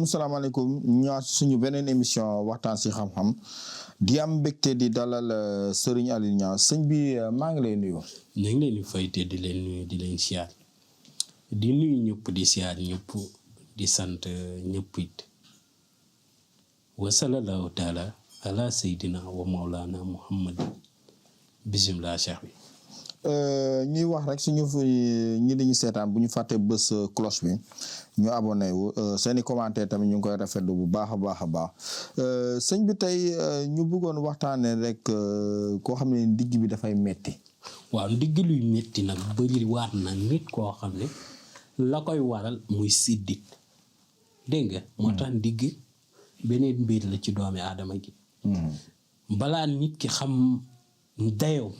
salaamaaleykum ñaa suñu beneen émission waxtaan si xam-xam di am mbégte di dalal Serigne Aliou Niang sëñ bi maa ngi lay nuyu. ñu ngi leen di fay te di leen nuyu di leen siyaar di nuyu ñëpp di siyaar ñëpp di sant ñëpp it wa sallallahu taala ala sayyidina wa maulana muhammad bismillah cheikh bi. ñuy wax rek suñu ñi dañu seetaan bu ñu fàtte bës cloche bi ñu abonné wu seeni commentaire tamit ñu ngi koy rafetlu bu baax a baax a baax sëñ bi tey ñu bëggoon waxtaanee rek koo xam ne ndigg bi dafay metti. waaw ndigg luy metti nag bëri waat na nit koo xam ne la koy waral muy siddit dégg nga. moo tax ndigg beneen mbir la ci doomi aadama gi. balaa nit ki xam dayoo.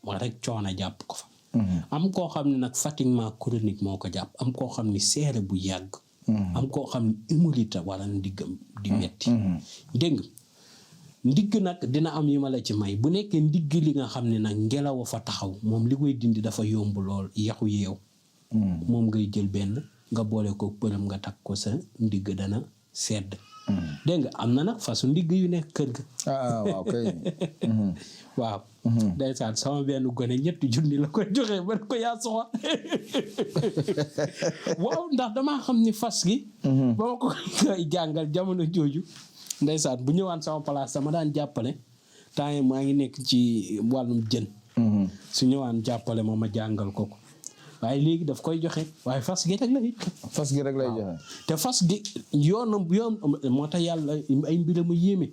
wax rek coono jàpp ko fa. am koo xam ne nag fatiguement chronique moo ko jàpp am koo xam ne seere bu yàgg. am koo xam ne hémorroïde wala ndiggam di metti dégg nga ndigg nag dina am yi ma la ci may bu nekkee ndigg li nga xam ne nag ngelaw a fa taxaw moom li koy dindi dafa yomb lool yaxu yeew. moom ngay jël benn nga boole ko përëm nga takk ko sa ndigg dana sedd. dégg nga am na nag façon ndigg yu nekk kër ga. waaw kay. waaw. ndeysaan sama benn gone 3 junni la koy joxe ba ko yaa soxla waaw ndax damaa xam ni fas gi. ba ma ko koy jàngal jamono jooju. ndeysaan bu ñëwaan sama place dama daan jàppale temps maa ngi nekk ci wàllum jën. su ñëwaan jàppale ma jàngal ko. waaye léegi daf koy joxe waaye fas gi rek lay. fas gi rek lay joxe. te fas gi yoon moo tax yàlla ay mbiram a yéeme.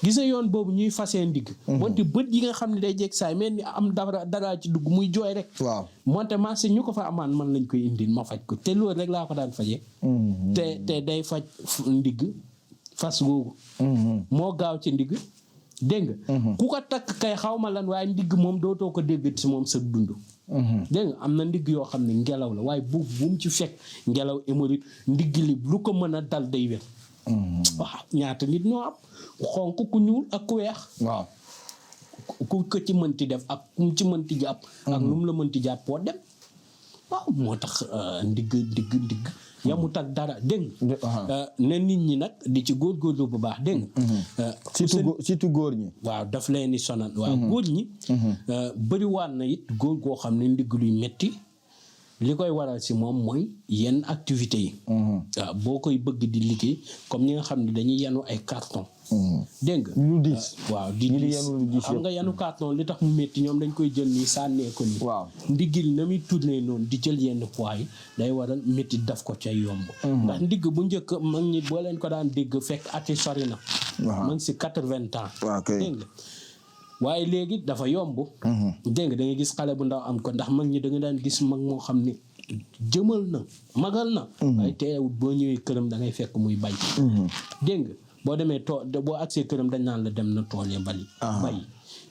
gis nga yoon boobu ñuy fasee ndigg. moonte bët yi nga xam ne day jekk saay mel ni am dara ci dugg muy jooy rek. waaw moonte marché ñu ko fa amaan man lañ koy indil ma faj ko te loolu rek laa ko daan fajee. te day faj ndigg fas googu. moo gaaw ci ndigg dégg nga. ku ko takk kay xaw ma lan waaye ndigg moom dootoo ko dégg ci moom sa dund. dégg nga am na ndigg yoo xam ne ngelaw la waaye bu mu ci fekk ngelaw hémorroïde ndigg li lu ko mën a dal day wér. waaw ñaata nit ñoo am xonk ku ñuul ak ku weex. waaw ku ko ci mënti def ak ku ci mënti jàpp. ak nu mu la mënti jàppoo dem. waaw moo tax ndigg yamut ak dara dégg nga. ne nit ñi nag di ci góorgóorlu bu baax dégg nga. surtout góor ñi. waaw daf leen di sonal. waaw góor ñi. bëriwaat na it góor goo xam ne ndigg luy metti li koy waral si moom mooy yenn activités yi. waaw boo koy bëgg di liggéey comme ñi nga xam ne dañuy yanu ay carton. dégg nga lu diis. waaw di diis xam nga yanu carton li tax mu métti ñoom dañ koy jël nii sànnee ko nii. waaw ndigg na muy tourné noonu di jël yenn poids yi day waral métti daf ko ca yomb. ndax ndigg bu njëkk mag ñi boo leen ko daan dégg fekk ati sori na. waaw mag si 80 ans. waaw kay dégg nga waaye léegi dafa yomb. dégg nga da ngay gis xale bu ndaw am ko ndax mag ñi da nga daan gis mag moo xam ne jëmal na magal na. waaye teewut boo ñëwee këram da ngay fekk muy bay. dégg nga boo demee boo agsee këram dañ naan la dem na tool ya bay.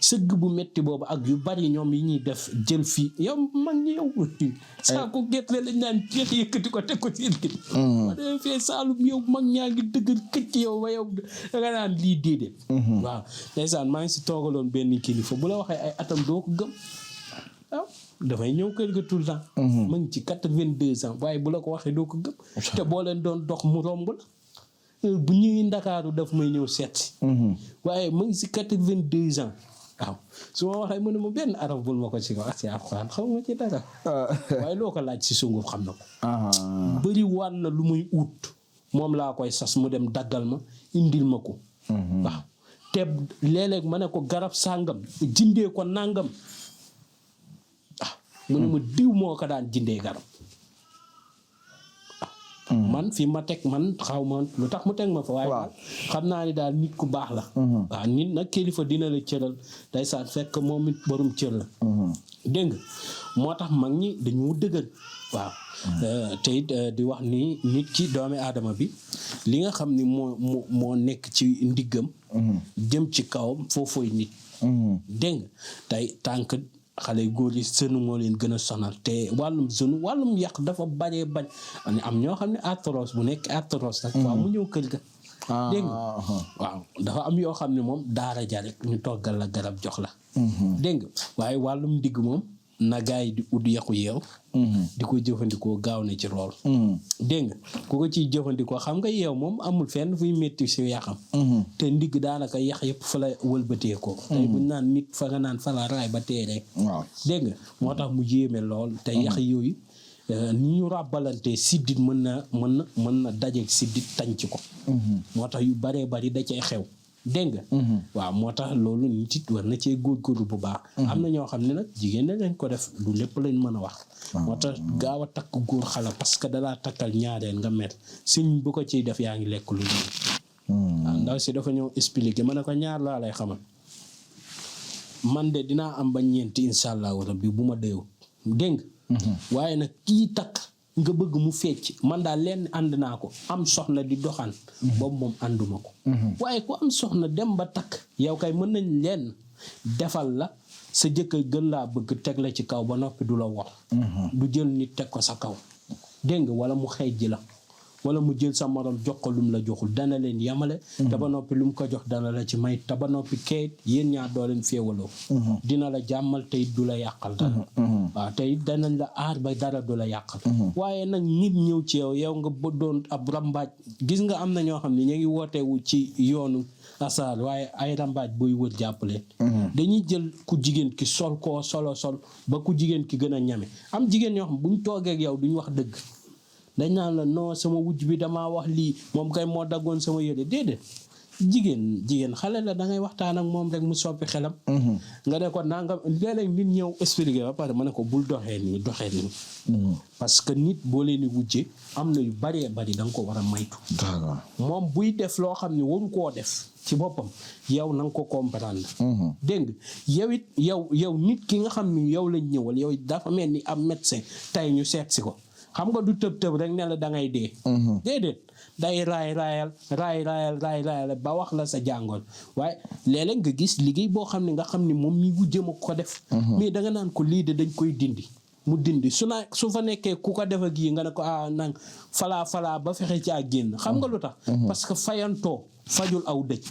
sëgg bu metti boobu ak yu bari ñoom yi ñuy def jël fii yow mag ñi yow. saako gerte lañ naan jeex yëkkati ko teg ko seen kii. boo demee fee Saalum yow mag ñaa ngi dëgër këcc yow ba yow da nga naan lii déedéet. waaw ndeysaan maa ngi si toogaloon benn kilifa bu la waxee ay atam doo ko gëm. waaw dafay ñëw kër ga tout le temps. ma ngi ci 82 ans waaye bu la ko waxee doo ko gëm. te boo leen doon dox mu romb la. bu ñuy Ndakaaru daf may ñëw seet si. waaye ma ngi si 82 ans. waaw su ma waxee mu ne ma benn araf bul ma ko ci wax ci alxuraan xaw ma ci dara. waaye loo ko laaj si sunguf xam na ko. bëri waan na lu muy ut moom laa koy sas mu dem daggal ma indil ma ko. waaw te léeg-léeg ma ne ko garab sàngam jindee ko nàngam. waaw mu ne ma diw moo ko daan jindee garab. man fi ma teg man xaw ma lu tax mu teg ma fa. waaye daal xam naa ni daal nit ku baax la. waaw nit nag kilifa dina la cëral day saa fekk moom it borom cër la. dégg nga moo tax mag ñi dañu dëgër. waaw te it di wax ni nit ki doomi aadama bi li nga xam ni moo nekk ci ndiggam. jëm ci kawam foofooy nit. dégg nga tey tànk xale góor yi sënu moo leen gën a sonal te wàllum sënu wàllum yàq dafa baree bañ am ñoo xam ne arthrose bu nekk arthrose rek waaw mu ñëw kër ga dégg nga waaw dafa am yoo xam ne moom daara ja rek ñu toggal la garab jox la dégg nga waaye wàllum ndigg moom na gaay di ut yàqu yeew di ko jëfandikoo gaaw na ci lool dégg nga ku ko ciy jëfandikoo xam nga yeew moom amul fenn fuy métti si yàqam te ndigg daanaka yàq yëpp fa la wëlbatee ko tey buñ naan nit fa nga naan fa la raay ba tee rek dégg nga moo tax mu yéeme lool te yàq yooyu ni ñu ràbbalante siddit mën na dajeeg siddit tànc ko moo tax yu baree bari da cee xew dégg nga waaw moo tax loolu nit it war na cee góorgóorlu bu baax am na ñoo xam ne nag jigéen lañ ko def du lépp lañ mën a wax moo tax gaaw a takk góor xala parce que dalaa takkal ñaareel nga mer siñ bu ko ciy def yaa ngi lekk lu waaw ndaw si dafa ñëw expliquer ma ne ko ñaar laa lay xamal man de dinaa am ba ñeenti insha allahu rabbi bu ma déew dégg nga waaye nag kii takk nga bëgg mu fecc man daal lenn ànd naa ko am soxna di doxaan boobu moom ànduma ko waaye ku am soxna dem ba takk yow kay mën nañ leen defal la sa jëkkër gën laa bëgg teg la ci kaw ba noppi du la wor du jël nit teg ko sa kaw dégg nga wala mu xeej la wala mu jël sa morom jox ko lum la joxul dana leen yamale te ba noppi lu mu ko jox dana la ci may te ba noppi kayit yéen ñaar doo leen féewaloo dina la jàmmal tey du la yàqal dara waaw tey danañ la aar ba dara du la yàqal waaye nag nit ñëw ci yow nga ba doon ab rambaaj gis nga am na ñoo xam ne ñu ngi wootewu ci yoonu asaar waaye ay rambaaj booy wër jàppale dañuy jël ku jigéen ki sol koo sol ba ku jigéen ki gën a ñame am jigéen ñoo xam buñ toogee ak yow duñ wax dëgg dañ naan la non sama wujj bi damaa wax lii moom kay moo daggoon sama yére déedéet jigéen xale la da ngay waxtaan ak moom rek mu soppi xelam nga ne ko nangam léeg-léeg nit ñëw expliqué ba pare ma ne ko bul doxee nii parce que nit boo leen di wujje am na yu bëree bëri da nga ko war a maytu moom buy def loo xam ne waru koo def ci boppam yow na nga ko comprendre dégg nga yow it yow nit ki nga xam ne yow lañ ñëwal yow dafa mel ni am médecin tey ñu seet si ko xam nga du tëb rek ne la da ngay dee déedéet day raayal ba wax la sa jàngoon waaye léeg-léeg nga gis liggéey boo xam ne nga xam ne moom mi wujje ma ko def mais da nga naan ko lii de dañ koy dindi mu dindi su fa nekkee ku ko def ak yi nga ne ko nang falaa ba fexe ci ak génn xam nga lu tax parce que fayantoo fajul aw dëj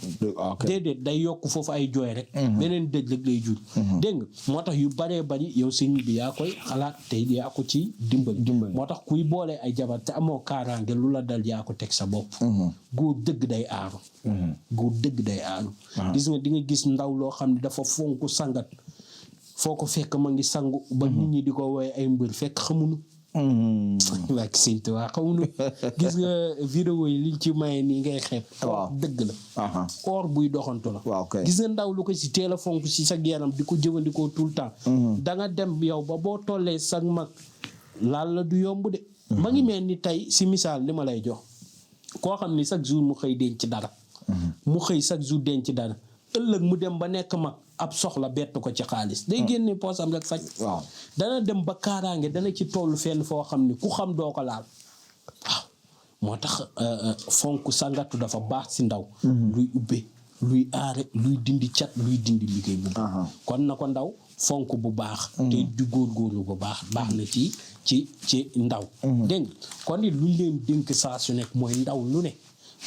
déedéet day yokk foofu ay jooy rek beneen dëj rek lay jur dégg nga moo tax yu baree bari yow sëñ bi yaa koy xalaat tey yaa ko ci dimbali moo tax kuy boolee ay jabar te amoo kaaraange lu la dal yaa ko teg sa bopp góor dëgg day aaru gis nga di nga gis ndaw loo xam ne dafa fonk sangat foo ko fekk ma ngi sangu ba nit ñi di ko woowee ay mbër fekk xamuñu waa sëñ Tuubaa xamuñu gis nga vidéo yi liñ ci maye nii ngay xeeb dëgg la or buy doxantu la gis nga ndaw lu ko si teel a fonk si sa yaram di ko jëfandikoo tout le temps da nga dem yow ba boo tollee sag mag laal la du yomb de ma ngi mel ni tey si misaal li ma lay jox koo xam ni chaque jour mu xëy denc dara ëllëg mu dem ba nekk mag ab soxla bett ko ci xaalis day génne poosam rek faj dana dem ba kaaraange dana ci tollu fenn foo xam ni ku xam doo ko laal moo tax fonk sangatu dafa baax si ndaw luy ubbe luy aare luy dindi cat luy dindi liggéey bu baax kon na ko ndaw fonk bu baax te di góorgóorlu bu baax na ci ndaw dégg kon it luñ leen dénk saa su nekk mooy ndaw lu ne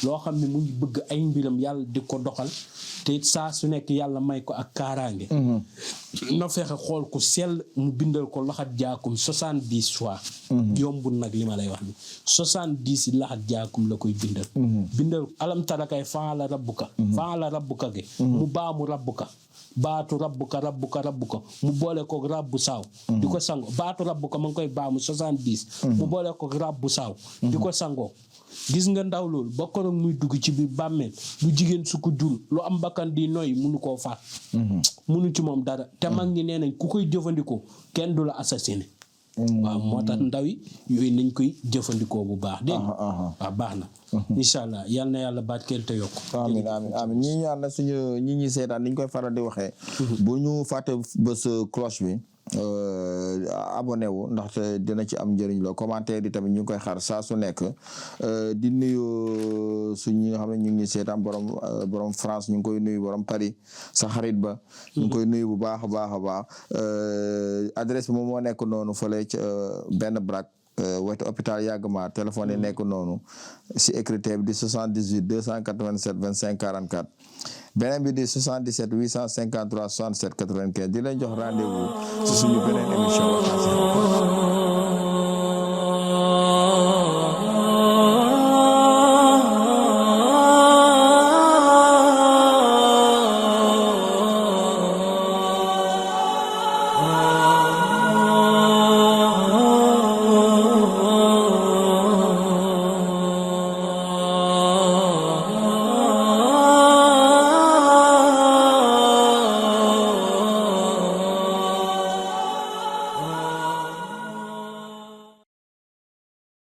loo xam ne mu ngi bëgg ay mbiram yàlla di ko doxal te saa su nekk yàlla may ko ak kaaraange na fexe xool ku sell mu bindal ko laxat jaakum 70 fois yombul nag li ma lay wax ni 70 laxat jaakum la koy bindal alam tarakay faala rabbuka ge mu baamu rabbuka baatu rabbuka mu boole ko rabbu saaw di ko sango baatu rabbuka ma ngi koy baamu 70 mu boole ko rabbu saaw di ko sangoo gis nga ndaw loolu ba ko muy dugg ci biir bàmmeel lu jigéen su ko jur lu am bakkan di noy munu koo faat munu ci moom dara te mag ñi nee nañ ku koy jëfandikoo kenn du la assassiné waaw moo tax ndaw yi yooyu nañ koy jëfandikoo bu baax dégg waaw baax na incha allah yal na yàlla barkeel te yokk amiin ñi ñaan na suñu ñi seetaan ni ñu koy faral di waxee bu ñu fàtte bës cloche bi abonné wu ndaxte dina ci am njëriñ loo commentaire yi tamit ñu ngi koy xaar saa su nekk di nuyu suñu nga xam ne ñu ngi seetaan borom France ñu ngi koy nuyu borom Paris sa xarit ba ñu ngi koy nuyu bu baax a baax a baax adresse bi moom moo nekk noonu fële ca benn braque wetu hôpital Yagma téléphone yi nekk noonu si écriture bi di 78 287 25 44 beneen bi di 77 853 67 95 di leen jox rendez-vous si suñu beneen émission waxtaan si xam-xam